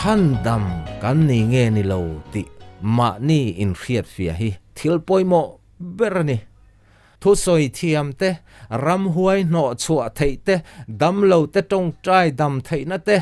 Chhandam kan ni nge ni lo tih mahni inhriatfiah hi thil pawimawh ber a ni. Thusawi thiam te, ramhuai hnawh chhuah theih te, damlo te tawngtai dam theihna te,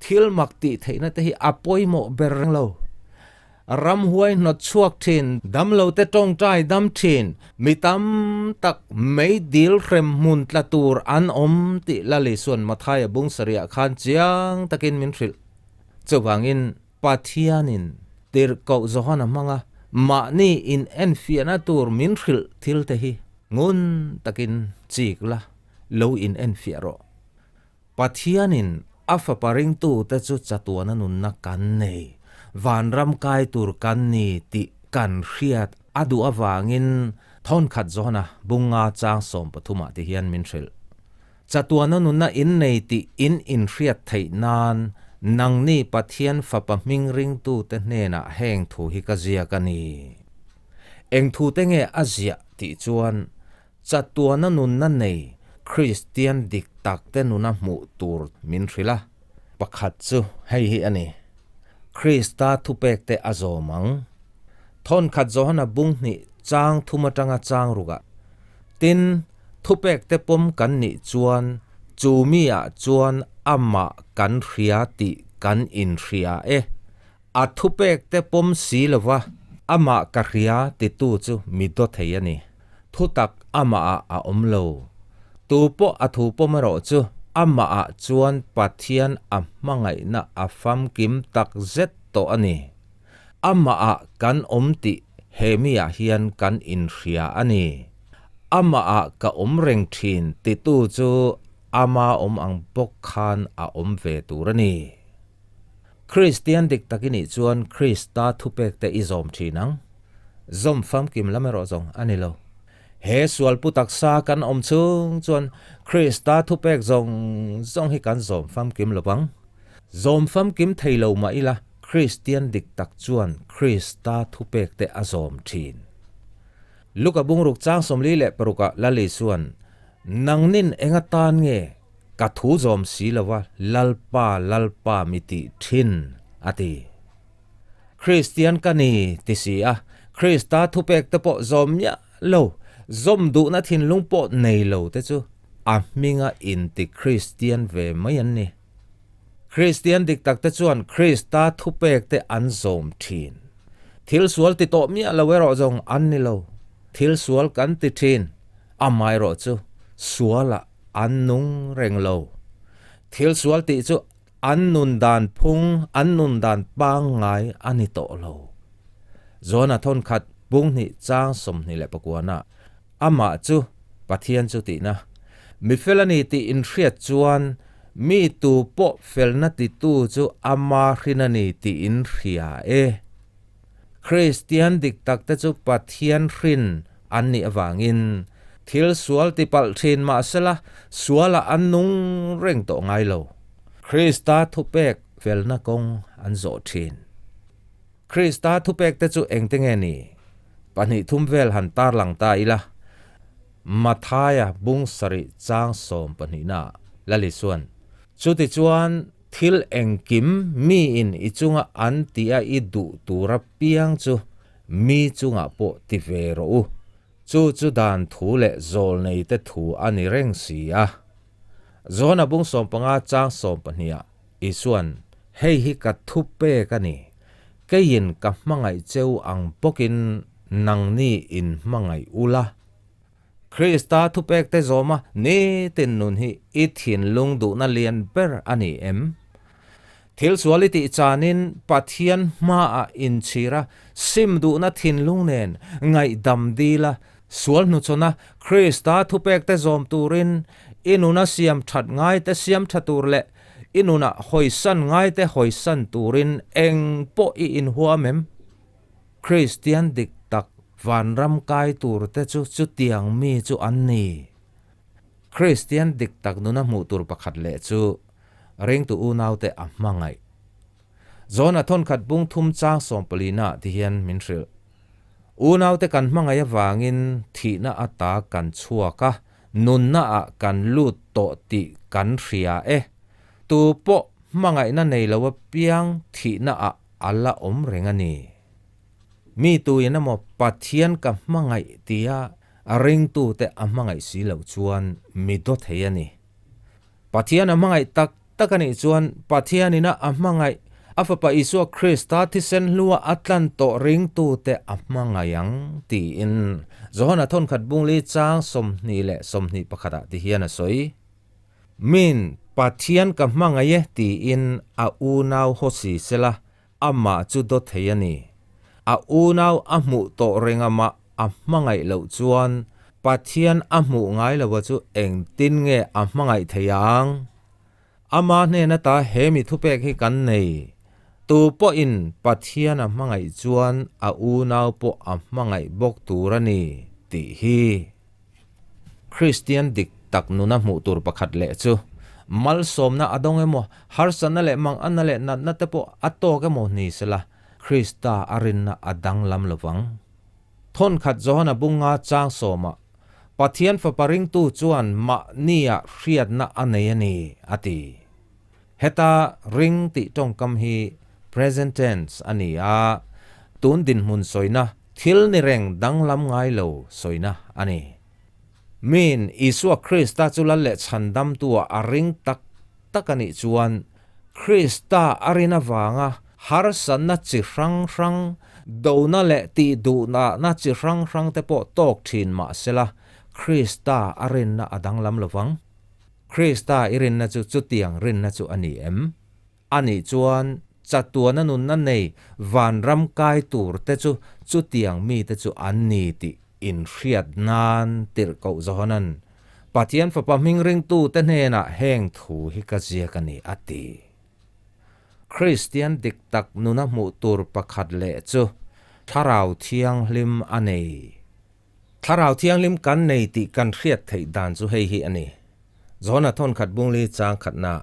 thil mak tih theihna te hi a pawimawh ber reng lo. Ramhuai hnawt chhuak thin, damlo te tawngtai dam thin, mi tam tak meidil hrem hmun tla tur an awm tih Lali chuan Mathaia bung sarihah khan chiang takin min hrilh. Chuvangin Pathianin tirhkoh Johana hmanga mahni inenfiahna tur min hrilh thil te hi ngun takin chik la, lo inenfiah rawh. Pathianin a Fapa ringtute chu chatuana nunna kan nei, vanram kai tur kan ni tih kan hriat a duh avangin thawnkhat zawna bunga chang 13 ah ti hian min hrilh. Chatuana nunna in nei tih in inhriat theih nan nangni Pathian Fapa hming ringtute hnenah heng thu hi ka ziak a ni. Eng thute nge a ziah tih chuan Chatuana nunna nei Kristian dik takte nuna hmuh tur min hrilh a, pakhat chu hei hi a ni, Krista thupekte a zawm ang. Thawnkhat Johana bung hnih chang thum atanga chang rukah, Tin, thupekte pawm kan nih chuan chu mi ah chuan amah kan hria tih kan inhria e. A thupekte pawm si lova amah ka hria titu chu mi daw thei a ni. Thutak amahah a awm lo. Tu pawh a thu pawm erawh chu amahah chuan Pathian a hmangaihna a famkim tak zet tawh a ni. Amahah kan awm tih he miah hian kan inhria a ni. Amahah ka awm reng thin titu chu ama awm ang bawk khan a awm ve tur a ni. Kristian dik tak i nih chuan Krista thupekte i zawm thin ang. Zawm famkim lam erawh zawng a ni lo. He sualpu taksa kan awm chung chuan Krista thupek zawng zawng hi kan zawm famkim lo vang. Zawm famkim thei lo mah ila Kristian dik tak chuan Krista thupekte a zawm thin. Luka bungruk chang 46ah Lali chuan, Nangnin eng atan nge Ka thu zawm si lo a, Lalpa, Lalpa mi tih thin, a ti. Kristian ka ni, ti si a, Krista thupek te pawh zawm miah lo, zawm duhna thinlung pawh nei lo te chu a hminga inti Kristian ve mai an ni. Kristian dik tak te chuan Krista thupek te an zawm thin. Thil sual ti tawh miah lo erawh zawng an ni lo. Thil sual kan ti thin, amaherawh chu sualah An nung reng lo. Thil sual tih chu an nun dan phung, an nun dan pangngai a ni tawh lo. John-a thawnkhat bung hnih chang 29-ah, Amah chu Pathian chu tihna. Mi fel a ni tih inhriat chuan mi tu pawh felna titu chu ama hrin a ni tih inhria e. Kristian dik takte chu Pathian hrin an nih avangin thil sual ti palh thin mahsela sualah an nung reng tawh ngai lo. Krista thupek felna kawng an zawh thin. Krista thupekte chu engte nge ni? Pahnih thum vel han tarlang ta ila. Mathaia bung sarih chang 12-naah Lali chuan, Chutichuan, Thil engkim miin i chunga an tia i duh tura piang chu mi chungah pawh ti ve rawh u. Chu chu dan thu leh zawlneite thu a ni reng si a. Johana bung 15 chang 12-ah Isua'n, Hei hi ka thu pek a ni. Keiin ka hmangaih cheu ang bawkin nangni in hmangaih ula. Krista thupekte zawma nitin nun hi i thinlung duhna lian ber a ni em? Thil sual i tih chanin Pathian hmaah inchhira sim duhna thinlung nen ngaihdam dila sual hnuchhawna Krista thupekte zawm turin i nuna siam that ngaite siam tha tur leh i nunah hawisan ngaite hawisan turin eng pawh i inhuam em? Kristian dik tak vanram kai turte chu chutiang mi chu an ni. Kristian dik tak nuna hmuh tur pakhat leh chu ringtu unaute a hmangaih. John-a thawnkhat bung thum chang 14-ah ti hian min hrilh. Unaute kan hmangaih avangin thihna ata kan chhuak a, nunnaah kan lut tawh tih kan hria e. Tu pawh. hmangaihna nei lo apiang thihna ah a la awm reng a ni. Mi tuin emaw Pathian ka hmangaih tia ringtute a hmangaih si loh chuan mi daw thei a ni. Pathian a hmangaih tak tak a nih chuan Pathianina a hmangaih a Fapa Isua Krista thisen hlua a tlan tawh ringtute a hmangaih ang tiin Johana thawnkhat bungli chang 21 ah ti hian a sawi. Min Pathian ka hmangaih e tiin a unau haw si sela amah chu daw thei a ni. A unau a hmuh tawh reng amah a hmangaih loh chuan Pathian a hmuh ngai lo a chu engtin nge a hmangaih thei ang? Ama hnen ata he mi thupek hi kan nei. Tu pawhin Pathian a hmangaih chuan a unau pawh a hmangaih bawk tur a ni tih hi. Kristian dik tak nuna hmuh tur pakhat leh chu malsawmna a dawng emaw, harsatna leh manganna leh natna te pawh a tawk emaw ni sela, Krista a rinna a danglam lo vang. Thawnkhat Johana bunga chang sawmah, Pathian Fapa ringtu chuan mahnia hriatna a nei a ni, a ti. Heta ring tih tawngkam hi present tense a ni a, tun dinhmun sawina thil ni reng danglam ngai lo sawina a ni. Min, Isua Krista chu lal leh chhandamtua a ring tak tak a nih chuan, Krista a rin avanga harsatna chi hrang hrang, dona leh tihduhnahna chi hrang hrang te pawh tawk thin mah sela, Krista a rinna a danglam lovang. Krista i rinna chu chutiang rinna chu a ni em? A nih chuan chatuana nunna nei vanram kai tur te chu chutiang mite chu an ni tih inhriat nan tirhkoh Johanan Pathian Fapa hming ringtute hnenah heng thu hi ka ziak a ni a ti. Kristian dik tak nuna hmuh tur pakhat leh chu Thlarau Thianghlim a nei. Thlarau Thianghlim kan nei tih kan hriat theih dan chu hei hi a ni. Johana thawnkhat bungli chang khatna,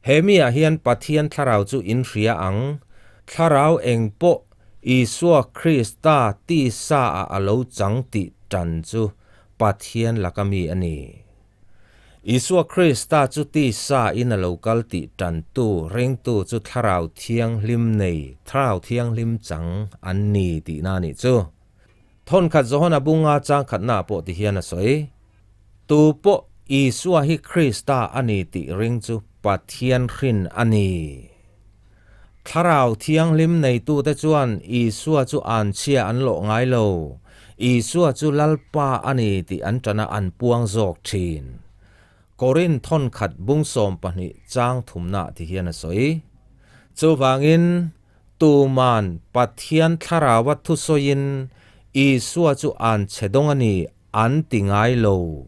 He miah hian Pathian Thlarau chu in hria ang, Thlarau eng pawh Isua Krista tisa ah a lo chang tih tan chu Pathian laka mi a ni. Isua Krista chu tisa in a lo kal tih tantu ringtu chu Thlarau Thianghlim nei, Thlarau Thianghlim chang an ni tihna a nih chu. Thawnkhat Johana bunga chang khatna pawh ti hian a sawi. Tu pawh Isua hi Krista a ni tih ring chu Pathian hrin a ni. Thlarau Thianghlim neitute chuan Isua chu anchhia an lawh ngai lo. Isua chu Lalpa a ni tih an ṭana an puang zawk ṭhin. Korin thawnkhat bung 12 chang thumna ti hian a sawi. Chuvangin, Tuman Pathian Thlaraua thusawiin Isua chu an chhe dawng a ni an ti ngai lo.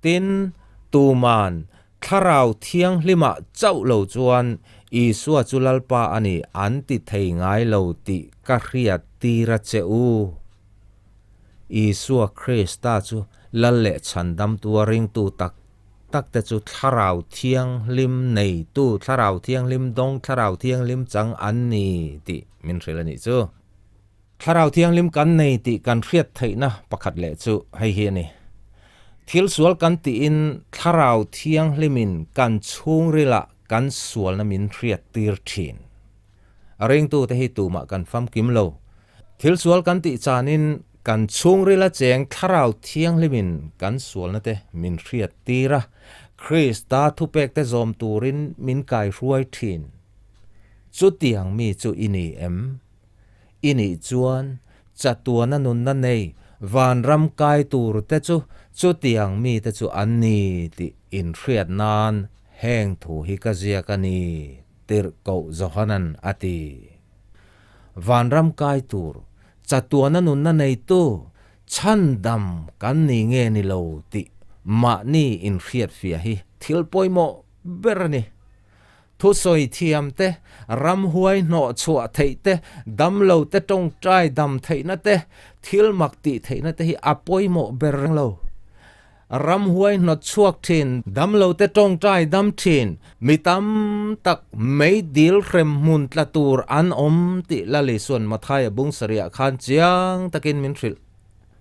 Tin, tuman Thlarau Thianghlimah chauh lo chuan Isua chu Lalpa a ni an ti thei ngai lo tih ka hriat tir a che u. Isua Krista chu Lal leh Chhandamtua ringtu tak tak te chu Thlarau Thianghlim neitu, Thlarau Thianghlim dawng, Thlarau Thianghlim chang an ni tih min hrilh a nih chu. Thlarau Thianghlim kan nei tih kan hriat theihna pakhat leh chu hei hi a ni. Thil sual kan tiin Thlarau Thianghlimin kan chhungrilah kan sualna min hriat tir thin. A ringtute hi tumah kan famkim lo. Thil sual kan tih chanin kan chhungrila cheng Thlarau Thianghlimin kan sualna te min hriat tir a, Krista thupek te zawm turin min kaihruai thin. Chutiang mi chu i ni em? I nih chuan chatuana nunna nei vanram kai tur te chu chutiang mite chu an ni tih inhriat nan heng thu hi ka ziak a ni. Tirhkoh Johanan a ti. Vanram kai tur, chatuana nunna neitu, chhandam kan ni nge ni lo tih mahni inhriatfiah hi thil pawimawh ber a ni. Thusawi thiam te, ramhuai hnawh chhuah theih te, damlo te tawngtai dam theihna te, thil mak tih theihna te hi a pawimawh ber reng lo. Ramhuai hnawt chhuak thin, damlote tawngtai dam thin, mi tam tak meidil hrem hmun tla tur an awm tih Lali chuan Mathaia bung sarihah khan chiang takin min hrilh.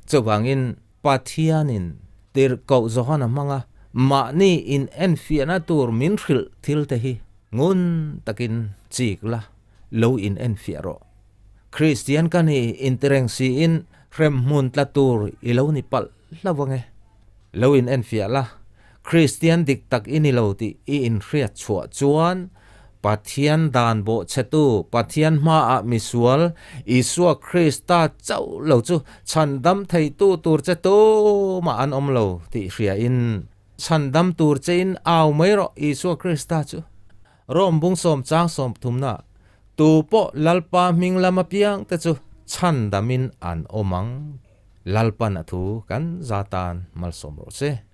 Chuvangin Pathianin tirhkoh Johana hmanga mahni inenfiahna tur min hrilh thil te hi. Ngun takin chik la, lo in enfiah rawh. Kristian ka ni intireng siin hremhmun tla tur i lo ni palh hlauh ange. Lo in enfiah la, Kristian dik tak i ni lo tih i inhriat chhuah chuan Pathian dan bawhchhetu, Pathian hmaah misual, Isua Krista chauh lo chu chhandam theitu tur che tumah an awm lo tih hriain chhandam tur chein au mai rawh Isua Krista chu. Rom bung sawm chang sawm thumna, Tu pawh Lalpa hming lam apiang te chu chhandamin an awm ang. Lalpan a thu kan za tan malsawm rawh se.